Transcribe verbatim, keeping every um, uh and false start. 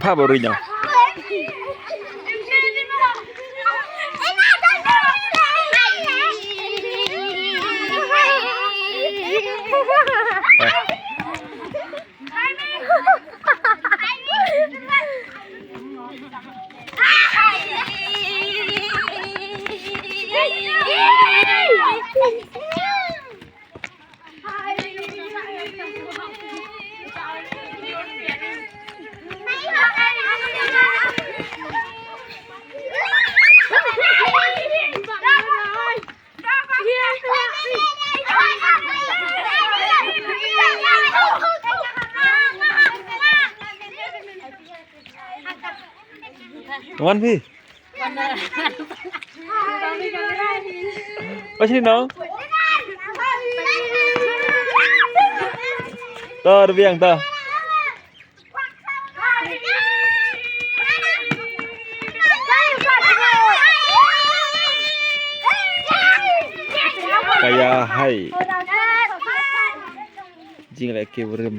Pha ba ri nyau. Wan phi. Pas ni no. Tar biang ta. Kaya hai. Jing le ke burim.